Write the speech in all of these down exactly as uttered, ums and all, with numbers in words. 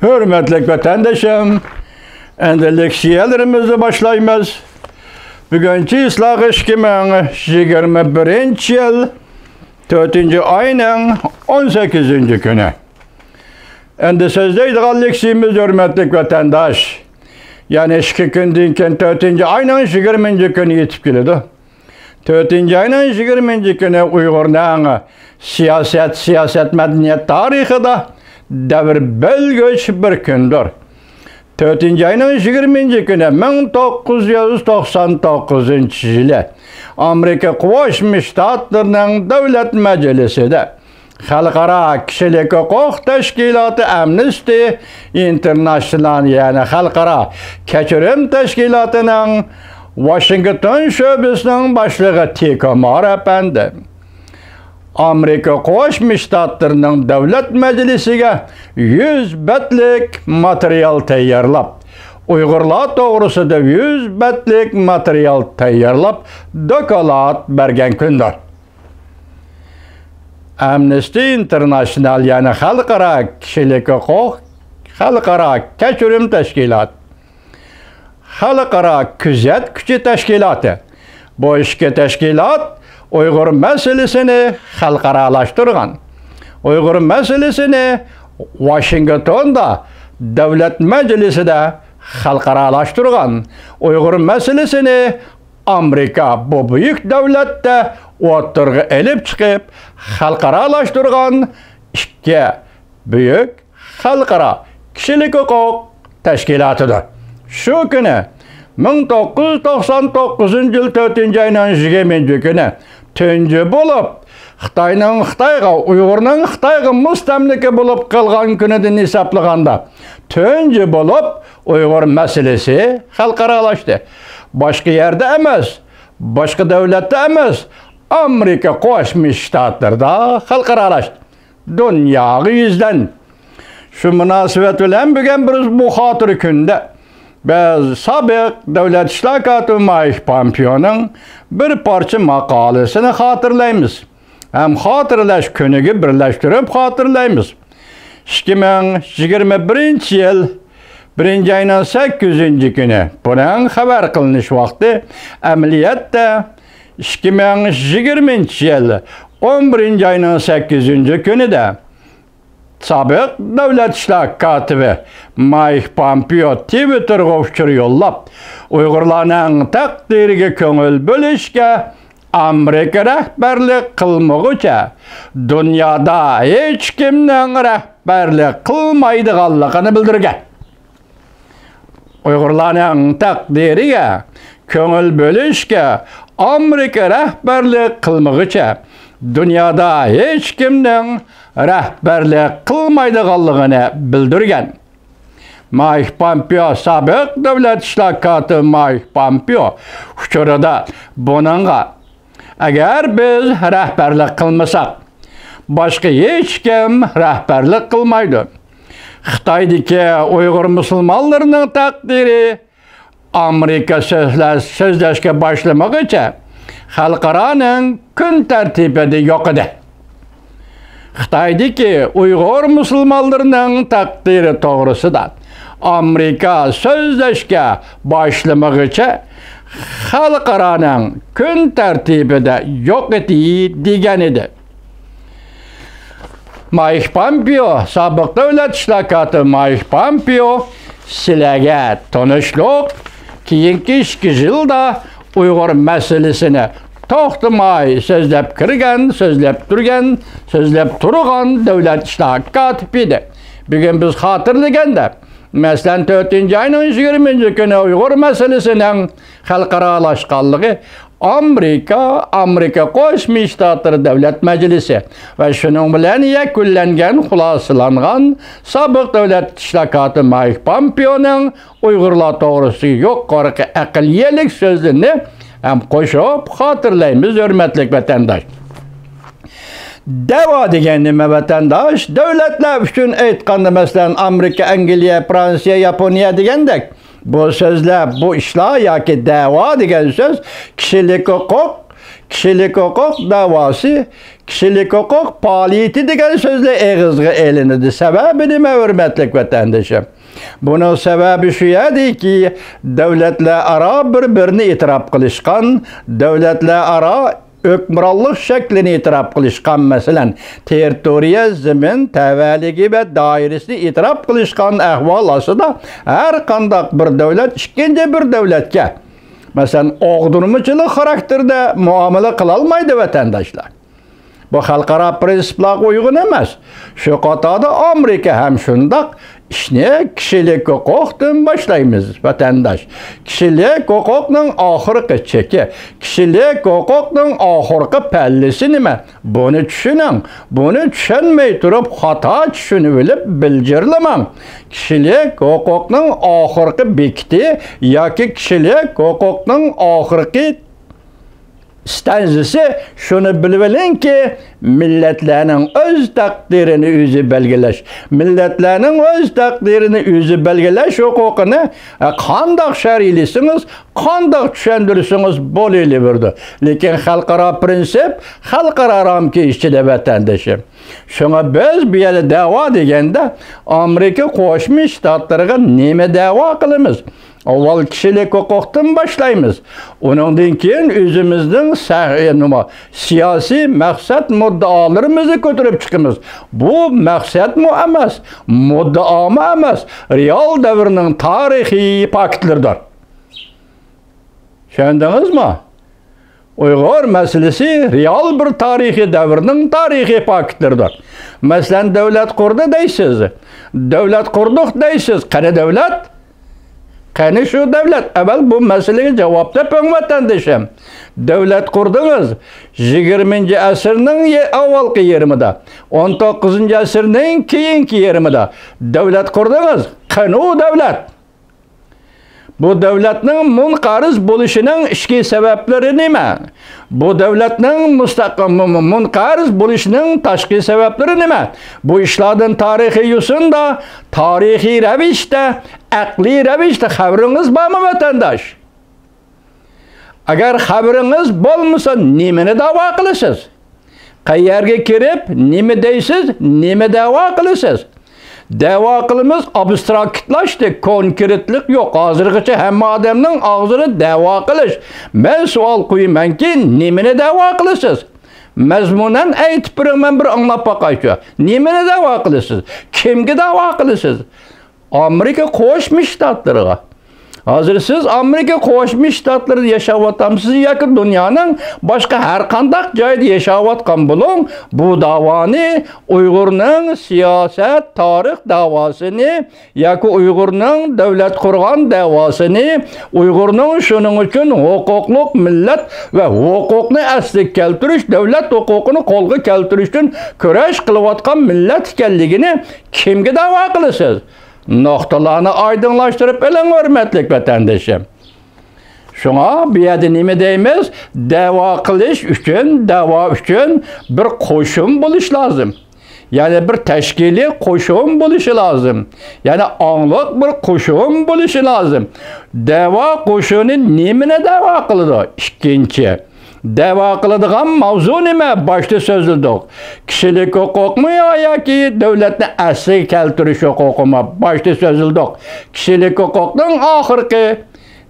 ھۆرمەتلىك ۋەتەندىشىم، ئەمدى لېكسىيەلىرىمىزنى باشلايمىز. بۈگۈن چىسلاغا ئىككى مىڭ يىگىرمە بىرىنچى يىل تۆتىنچى ئاينىڭ ئون سەككىزىنچى كۈنى. ئەمدى سۆزلەيدىغان لېكسىيىمىز، ھۆرمەتلىك ۋەتەنداش، يەنە ئىككى كۈندىن كېيىن، تۆتىنچى ئاينىڭ يىگىرمىنچى كۈنى يېتىپ كېلىدۇ. تۆتىنچى ئاينىڭ يىگىرمىنچى كۈنى ئۇيغۇرنىڭ سىياسەت، سىياسەت، مەدەنىيەت تارىخىدا دەۋر بۆلگۈچ بىر كۈندۇر. تۆتىنچى ئاينىڭ يىگىرمىنچى كۈنى، مىڭ توققۇز يۈز توقسان توققۇزىنچى يىلى ئامېرىكا قوشما شتاتلىرىنىڭ دۆلەت مەجلىسىدە خەلقئارا كىشىلىك ھوقۇق تەشكىلاتى ئامنىستى ئىنتېرناشنال، يەنى خەلقئارا كەچۈرۈم تەشكىلاتىنىڭ ۋاشىنگتون شۆبىسىنىڭ باشلىقى تىكومار ئەپەندى ئامېرىكا قوشما شتاتلىرىنىڭ دۆلەت مەجلىسىگە يۈز بەتلىك ماتېرىيال تەييارلاپ، ئۇيغۇرلار توغرىسىدا يۈز بەتلىك ماتېرىيال تەييارلاپ، دوكلات بەرگەن كۈندۇر. ئامنىستى ئىنتېرناشنال، يەنى خەلقئارا كىشىلىك ھوقۇق، خەلقئارا كەچۈرۈم تەشكىلات، خەلقئارا كۆزەتكۈچى تەشكىلاتى. بۇ ئىككى تەشكىلات ئۇيغۇر مەسىلىسىنى خەلقئارالاشتۇرغان. ئۇيغۇر مەسىلىسىنى ۋاشىنگتوندا دۆلەت مەجلىسىدە خەلقئارالاشتۇرغان. ئۇيغۇر مەسىلىسىنى ئامېرىكا بۇ بۈيۈك دۆلەتتە ئوتتۇرىغا ئېلىپ چىقىپ، خەلقئارالاشتۇرغان ئىككى بۈيۈك خەلقئارا كىشىلىك ھوقۇق تەشكىلاتىدۇر. شۇ كۈنى، مىڭ توققۇز يۈز توقسان توققۇزىنچى يىل تۆتىنچى ئاينىڭ يىگىرمىنچى كۈنى تۇنجى بولۇپ، خىتاينىڭ خىتايغا، ئۇيغۇرنىڭ خىتايغا مۇستەملىكە بولۇپ قالغان كۈنىدىن ھېسابلىغاندا، تۇنجى بولۇپ ئۇيغۇر مەسىلىسى خەلقئارالاشتى. باشقا يەردە ئەمەس، باشقا دۆلەتتە ئەمەس، ئامېرىكا قوشما شتاتلىرىدا خەلقئارالاشتى. دۇنياغا يۈزلەندى. شۇ مۇناسىۋەت بىلەن بۈگۈن بىز بۇ خاتىرە كۈندە بىز سابىق دۆلەت ئىشلار كاتىپى مايك پامپېئونىڭ بىر پارچە ماقالىسىنى خاتىرىلەيمىز ھەم خاتىرىلەش كۈنىگە بىرلەشتۈرۈپ خاتىرىلەيمىز. ئىككى مىڭ يىگىرمە بىرىنچى يىل بىرىنچى ئاينىڭ سەككىزىنچى كۈنى. بۇنىڭ خەۋەر قىلىنىش ۋاقتى ئەمەلىيەتتە ئىككى مىڭ يىگىرمىنچى يىل ئون بىرىنچى ئاينىڭ سەككىزىنچى كۈنىدە سابىق دۆلەت ئىشلار كاتىپى مايك پامپېئو تىۋىتتېرغا ئۇچۇر يوللاپ، ئۇيغۇرلارنىڭ تەقدىرىگە كۆڭۈل بۆلۈشكە ئامېرىكا رەھبەرلىك قىلمىغۇچە، دۇنيادا ھېچكىمنىڭ رەھبەرلىك قىلمايدىغانلىقىنى بىلدۈرگەن. ئۇيغۇرلارنىڭ تەقدىرىگە كۆڭۈل بۆلۈشكە ئامېرىكا رەھبەرلىك قىلمىغۇچە، دۇنيادا ھېچكىمنىڭ رەھبەرلىك قىلمايدىغانلىقىنى بىلدۈرگەن. مايك پامپېئو، سابىق دۆلەت ئىشلار كاتىپى مايك پامپېئو ئۇچۇرىدا بۇنىڭغا، ئەگەر بىز رەھبەرلىك قىلمىساق، باشقا ھېچكىم رەھبەرلىك قىلمايدۇ. خىتايدىكى ئۇيغۇر مۇسۇلمانلىرىنىڭ تەقدىرى ئامېرىكا سۆزلەش، سۆزلەشكە باشلىمىغۇچە خەلقئارانىڭ كۈن تەرتىپىدە يوق ئىدى. خىتايدىكى ئۇيغۇر مۇسۇلمانلىرىنىڭ تەقدىرى توغرىسىدا ئامېرىكا سۆزلەشكە باشلىمىغۇچە خەلقئارانىڭ كۈن تەرتىپىدە يوق ئىدى دېگەن ئىدى. مايك پامپېئو، سابىق دۆلەت ئىشلار كاتىپى مايك پامپېئو، سىلەرگە تونۇشلۇق، كېيىنكى ئىككى يىلدا ئۇيغۇر مەسىلىسىنى توختىماي سۆزلەپ كىرگەن، سۆزلەپ تۇرگەن، سۆزلەپ تۇرغان دۆلەت ئىشلار كاتىپى ئىدى. بۈگۈن بىز خاتىرىلىگەندە، مەسىلەن، تۆتىنچى ئاينىڭ يىگىرمىنچى كۈنى ئۇيغۇر مەسىلىسىنىڭ خەلقئارالاشقانلىقى ئامېرىكا، ئامېرىكا قوشما شتاتلىرى دۆلەت مەجلىسى ۋە شۇنىڭ بىلەن يەكۈنلەنگەن، خۇلاسىلانغان سابىق دۆلەت ئىشلار كاتىپى مايك پامپېئونىڭ ئۇيغۇرلار توغرىسىدىكى يۇقىرىقى ئەقلىيەلىك سۆزلىرىنى ھەم قوشۇپ خاتىرىلەيمىز، ھۆرمەتلىك ۋەتەنداش. دەۋا دېگەن نېمە، ۋەتەنداش؟ دۆلەتلەر ئۈچۈن ئېيتقاندا، مەسىلەن، ئامېرىكا، ئەنگلىيە، فرانسىيە، ياپونىيە دېگەندەك، بۇ سۆزلەر، بۇ ئىشلار ياكى دەۋا دېگەن سۆز كىشىلىك ھوقۇق، كىشىلىك ھوقۇق دەۋاسى، كىشىلىك ھوقۇق پائالىيىتى دېگەن سۆزلەر ئېغىزغا ئېلىنىدۇ. سەۋەبى نېمە، ھۆرمەتلىك ۋەتەندىشىم؟ بۇنىڭ سەۋەبى شۇ يەردىكى، دۆلەتلەر ئارا بىر-بىرىنى ئېتىراپ قىلىشقان، دۆلەتلەر ئارا ھۆكۈمرانلىق شەكلىنى ئېتىراپ قىلىشقان، مەسىلەن، تېررىتورىيە، زېمىن تەۋەلىكى ۋە دائىرىسىنى ئېتىراپ قىلىشقان ئەھۋال ئاستىدا، ھەر قانداق بىر دۆلەت ئىككىنچى بىر دۆلەتكە، مەسىلەن، ئاغدۇرمىچىلىق خاراكتېرىدە مۇئامىلە قىلالمايدۇ، ۋەتەنداشلار. بۇ خەلقئارا پىرىنسىپلارغا ئۇيغۇن ئەمەس. شۇ قاتاردا ئامېرىكا ھەم شۇنداق. ئىشنى كىشىلىك ھوقۇقتىن باشلايمىز، ۋەتەنداش. كىشىلىك ھوقۇقنىڭ ئاخىرقى چېكى، كىشىلىك ھوقۇقنىڭ ئاخىرقى پەللىسى نېمە؟ بۇنى چۈشىنىڭ. بۇنى چۈشەنمەي تۇرۇپ، خاتا چۈشىنىۋېلىپ بىلجىرلىماڭ. كىشىلىك ھوقۇقنىڭ ئاخىرقى بېكىتى ياكى كىشىلىك ھوقۇقنىڭ ئاخىرقى ئىستانسىسى، شۇنى بىلىۋېلىڭكى، مىللەتلەرنىڭ ئۆز تەقدىرىنى ئۆزى بەلگىلەش، مىللەتلەرنىڭ ئۆز تەقدىرىنى ئۆزى بەلگىلەش ھوقۇقىنى، ئە، قانداق شەرھلىسىڭىز، قانداق چۈشەندۈرسىڭىز بولۇۋېرىدۇ. لېكىن خەلقئارا پىرىنسىپ، خەلقئارا رامكا ئىچىدە، ۋەتەندىشىم. شۇڭا بىز بۇ يەردە دەۋا دېگەندە، ئامېرىكا قوشما شتاتلىرىغا نېمە دەۋا قىلىمىز؟ ئاۋۋال كىشىلىك ھوقۇقتىن باشلايمىز. ئۇنىڭدىن كېيىن ئۆزىمىزنىڭ سە-، نېمە، سىياسىي مەقسەت مۇددىئالىرىمىزنى كۆتۈرۈپ چىقىمىز. بۇ مەقسەتمۇ ئەمەس، مۇددىئامۇ ئەمەس، رېئال دەۋرنىڭ تارىخىي پاكىتلىرىدۇر. چۈشەندىڭىزمۇ؟ ئۇيغۇر مەسىلىسى رېئال بىر تارىخىي دەۋرنىڭ تارىخىي پاكىتلىرىدۇر. مەسىلەن، دۆلەت قۇردى دەيسىز. دۆلەت قۇردۇق دەيسىز. قېنى دۆلەت؟ قېنى شۇ دۆلەت؟ ئەۋەل بۇ مەسىلىگە جاۋاب تېپىڭ، ۋەتەندىشىم. دۆلەت قۇردىڭىز. يىگىرمىنچى ئەسىرنىڭ يە-، ئاۋۋالقى يېرىمىدا، ئون توققۇزىنچى ئەسىرنىڭ كېيىنكى يېرىمىدا دۆلەت قۇردىڭىز. قېنى ئۇ دۆلەت؟ بۇ دۆلەتنىڭ مۇنقەرز بولۇشىنىڭ ئىچكى سەۋەبلىرى نېمە؟ بۇ دۆلەتنىڭ مۇستەق-، مۇ-، مۇ-، مۇنقەرز بولۇشىنىڭ تاشقى سەۋەبلىرى نېمە؟ بۇ ئىشلاردىن تارىخىي يوسۇندا، تارىخىي رەۋىشتە، ئەقلىي رەۋىشتە خەۋىرىڭىز بارمۇ، ۋەتەنداش؟ ئەگەر خەۋىرىڭىز بولمىسا، نېمىنى دەۋا قىلىسىز؟ قەيەرگە كىرىپ، نېمە دەيسىز، نېمە دەۋا قىلىسىز؟ دەۋا قىلىمىز ئابستراكتلاشتى، كونكرېتلىق يوق. ھازىرغىچە ھەممە ئادەمنىڭ ئاغزىدا دەۋا قىلىش. مەن سوئال قويىمەنكى، نېمىنى دەۋا قىلىسىز؟ مەزمۇنەن ئېيتىپ بېرىڭ، مەن بىر ئاڭلاپ باقايچۇ. نېمىنى دەۋا قىلىسىز؟ كىمگە دەۋا قىلىسىز؟ ئامېرىكا قوشما شتاتلىرىغا. ھازىر سىز ئامېرىكا قوشما شتاتلىرىدا ياشاۋاتامسىز ياكى دۇنيانىڭ باشقا ھەر قانداق جايىدا ياشاۋاتقان بولۇڭ، بۇ داۋانى، ئۇيغۇرنىڭ سىياسەت، تارىخ داۋاسىنى ياكى ئۇيغۇرنىڭ دۆلەت قۇرغان داۋاسىنى، ئۇيغۇرنىڭ شۇنىڭ ئۈچۈن ھوقۇقلۇق مىللەت ۋە ھوقۇقنى ئەسلىگە كەلتۈرۈش، دۆلەت ھوقۇقىنى قولغا كەلتۈرۈشتىن كۈرەش قىلىۋاتقان مىللەت ئىكەنلىكىنى كىمگە دەۋا قىلىسىز؟ نۇقتىلارنى ئايدىڭلاشتۇرۇپ ئېلىڭ، ھۆرمەتلىك ۋەتەندىشىم. شۇڭا بۇ يەردە نېمە دەيمىز؟ دەۋا قىلىش ئۈچۈن، دەۋا ئۈچۈن بىر قوشۇن بولۇش لازىم. يەنى بىر تەشكىلىي قوشۇن بولۇشى لازىم. يەنى ئاڭلىق بىر قوشۇن بولۇشى لازىم. دەۋا قوشۇنى نېمىنى دەۋا قىلىدۇ؟ ئىككىنچى، دەۋا قىلىدىغان ماۋزۇ نېمە؟ باشتا سۆزلىدۇق. كىشىلىك ھوقۇقمۇ يا-، ياكى دۆلەتنى ئەسلىگە كەلتۈرۈش ھوقۇقىمۇ؟ باشتا سۆزلىدۇق. كىشىلىك ھوقۇقنىڭ ئاخىرقى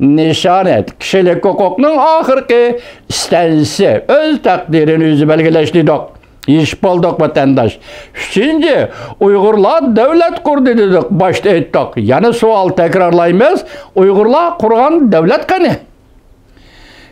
نىشانى، كىشىلىك ھوقۇقنىڭ ئاخىرقى ئىستانسىسى، ئۆز تەقدىرىنى ئۆزى بەلگىلەش دېدۇق. يېشىپ بولدۇق، ۋەتەنداش. ئۈچىنچى، ئۇيغۇرلار دۆلەت قۇردى دېدۇق، باشتا ئېيتتۇق. يەنە سوئال تەكرارلايمىز، ئۇيغۇرلار قۇرغان دۆلەت قېنى؟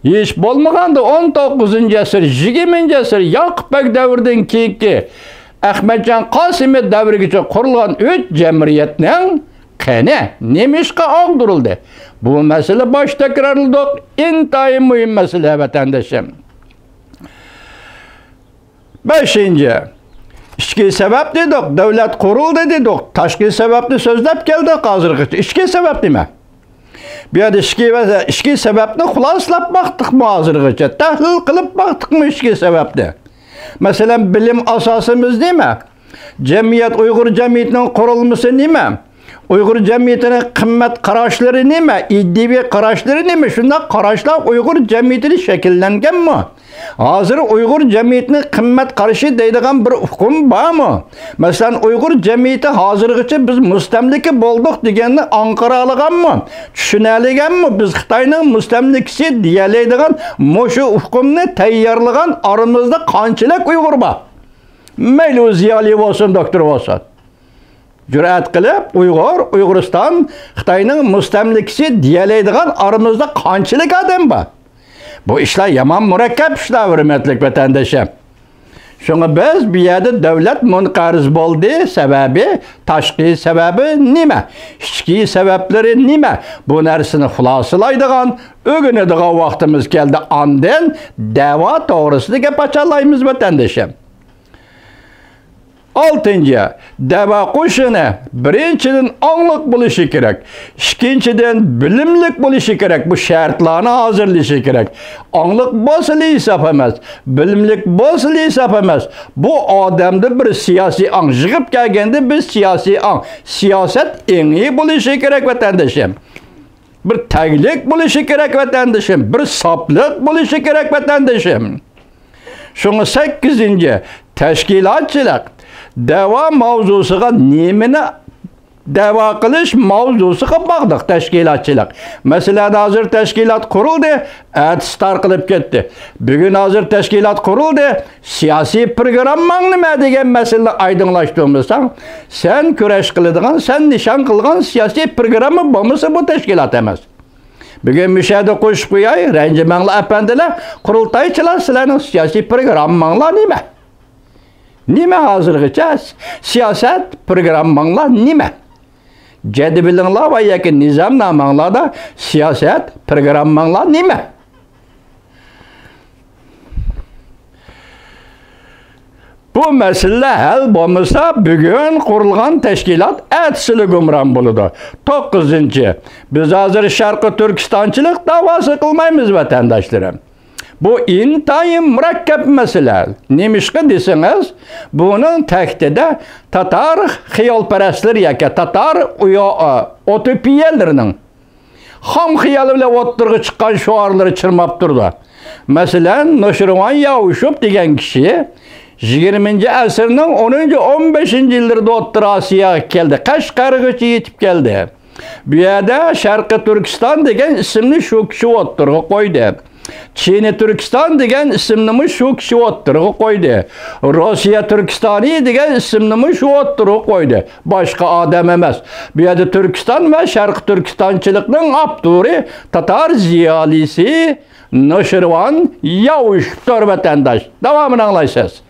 ھېچ بولمىغاندا ئون توققۇزىنچى ئەسىر، يىگىرمىنچى ئەسىر، ياقۇپ بەگ دەۋرىدىن كېيىنكى ئەخمەتجان قاسىمى دەۋرىگىچە قۇرۇلغان ئۈچ جەمئىيەتنىڭ قېنى نېمىشقا ئاغدۇرۇلدى؟ بۇ مەسىلە باش تەكرارلىدۇق. ئىنتايىن مۇھىم مەسىلە، ۋەتەندىشىم. بەشىنچى، ئىچكى سەۋەب دېدۇق، دۆلەت قۇرۇلدى دېدۇق، تاشقى سەۋەبنى سۆزلەپ كەلدۇق ھازىرغىچە. ئىچكى سەۋەب نېمە؟ بۇ يەردە ئىچكى ۋە، ئىچكى سەۋەبنى خۇلاسىلاپ باقتۇقمۇ ھازىرغىچە؟ تەھلىل قىلىپ باقتۇقمۇ ئىچكى سەۋەبنى؟ مەسىلەن، بىلىم ئاساسىمىز نېمە؟ جەمئىيەت، ئۇيغۇر جەمئىيىتىنىڭ قۇرۇلمىسى نېمە؟ ئۇيغۇر جەمئىيىتىنىڭ قىممەت قاراشلىرى نېمە؟ ئىدىيەۋى قاراشلىرى نېمە؟ شۇنداق قاراشلار ئۇيغۇر جەمئىيىتىدە شەكىللەنگەنمۇ؟ ھازىر ئۇيغۇر جەمئىيىتىنىڭ قىممەت قارىشى دەيدىغان بىر ئۇقۇم بارمۇ؟ مەسىلەن، ئۇيغۇر جەمئىيىتى ھازىرغىچە بىز مۇستەملىكە بولدۇق دېگەننى ئاڭقىرالىغانمۇ؟ چۈشىنەلىگەنمۇ؟ بىز خىتاينىڭ مۇستەملىكىسى دېيەلەيدىغان مۇشۇ ئۇقۇمنى تەييارلىغان ئارىمىزدا قانچىلىك ئۇيغۇر بار؟ مەيلى ئۇ زىيالىي بولسۇن، دوكتور بولسۇن. جۈرئەت قىلىپ، ئۇيغۇر، ئۇيغۇرىستان خىتاينىڭ مۇستەملىكىسى دېيەلەيدىغان ئارىمىزدا قانچىلىك ئادەم بار؟ بۇ ئىشلار يامان مۇرەككەپ ئىشلار، ھۆرمەتلىك ۋەتەندىشىم. شۇڭا بىز بۇ يەردە دۆلەت مۇنقەرز بولدى، سەۋەبى، تاشقى سەۋەبى نېمە؟ ئىچكى سەۋەبلىرى نېمە؟ بۇ نەرسىنى خۇلاسىلايدىغان، ئۆگىنىدىغان ۋاقتىمىز كەلدى. ئاندىن دەۋا توغرىسىدا گەپ ئاچالايمىز، ۋەتەندىشىم. ئالتىنچى، دەۋا قوشۇنى بىرىنچىدىن ئاڭلىق بولۇشى كېرەك، ئىككىنچىدىن بىلىملىك بولۇشى كېرەك، بۇ شەرتلەرنى ھازىرلىشى كېرەك. ئاڭلىق بولسىلا ھېساب ئەمەس، بىلىملىك بولسىلا ھېساب ئەمەس. بۇ ئادەمدە بىر سىياسىي ئاڭ، يىغىپ كەلگەندە بىر سىياسىي ئاڭ، سىياسەت ئېڭى بولۇشى كېرەك، ۋەتەندىشىم. بىر تەگلىك بولۇشى كېرەك، ۋەتەندىشىم. بىر ساپلىق بولۇشى كېرەك، ۋەتەندىشىم. شۇڭا سەككىزىنچى، تەشكىلاتچىلىق. دەۋا ماۋزۇسىغا نېمىنى دەۋا قىلىش ماۋزۇسىغا باغلىق تەشكىلاتچىلىق. مەسىلەن، ھازىر تەشكىلات قۇرۇلدى، ئەتىسى تارقىلىپ كەتتى. بۈگۈن ھازىر تەشكىلات قۇرۇلدى، سىياسىي پروگرامماڭ نېمە دېگەن مەسىلىنى ئايدىڭلاشتۇرمىساڭ، سەن كۈرەش قىلىدىغان، سەن نىشان قىلغان سىياسىي پروگرامما بولمىسا، بۇ تەشكىلات ئەمەس. بۈگۈن مۇشۇ يەردە قوشۇپ قوياي، رەنجىمەڭلار ئەپەندىلەر، قۇرۇلتايچىلار، سىلەرنىڭ سىياسىي پروگرامماڭلار نېمە؟ نېمە ھازىرغىچە سىياسەت پروگرامماڭلار نېمە؟ جەدۋىلىڭلار ۋە ياكى نىزامناماڭلاردا سىياسەت پروگرامماڭلار نېمە؟ بۇ مەسىلىلەر ھەل بولمىسا، بۈگۈن قۇرۇلغان تەشكىلات ئەتىسىلا گۇمران بولىدۇ. توققۇزىنچى، بىز ھازىر شەرقىي تۈركىستانچىلىق داۋاسى قىلمايمىز، ۋەتەنداشلىرىم. بۇ ئىنتايىن مۇرەككەپ مەسىلە. نېمىشقا دېسىڭىز، بۇنىڭ تەكتىدە تاتار خىيالپەرەسلىرى ياكى تاتار ئۇيا-، ئۇتوپىيەلىرىنىڭ خام خىيالى بىلەن ئوتتۇرىغا چىققان شوئارلىرى چىرماپ تۇرىدۇ. مەسىلەن، نوشىرۋان ياۋشۇپ دېگەن كىشى يىگىرمىنچى ئەسىرنىڭ ئونىنچى، ئون بەشىنچى يىللىرىدا ئوتتۇرا ئاسىياغا كەلدى، قەشقەرگىچە يېتىپ كەلدى. بۇ يەردە شەرقىي تۈركىستان دېگەن ئىسىمنى شۇ كىشى ئوتتۇرىغا قويدى. چىنى تۈركىستان دېگەن ئىسىمنىمۇ شۇ كىشى ئوتتۇرىغا قويدى. روسىيە تۈركىستانى دېگەن ئىسىمنىمۇ شۇ ئوتتۇرىغا قويدى. باشقا ئادەم ئەمەس. بۇ يەردە تۈركىستان ۋە شەرقىي تۈركىستانچىلىقنىڭ ئاپتورى تاتار زىيالىيسى نوشىرۋان ياۋشۇپتۇر، ۋەتەنداش. داۋامىنى ئاڭلايسىز.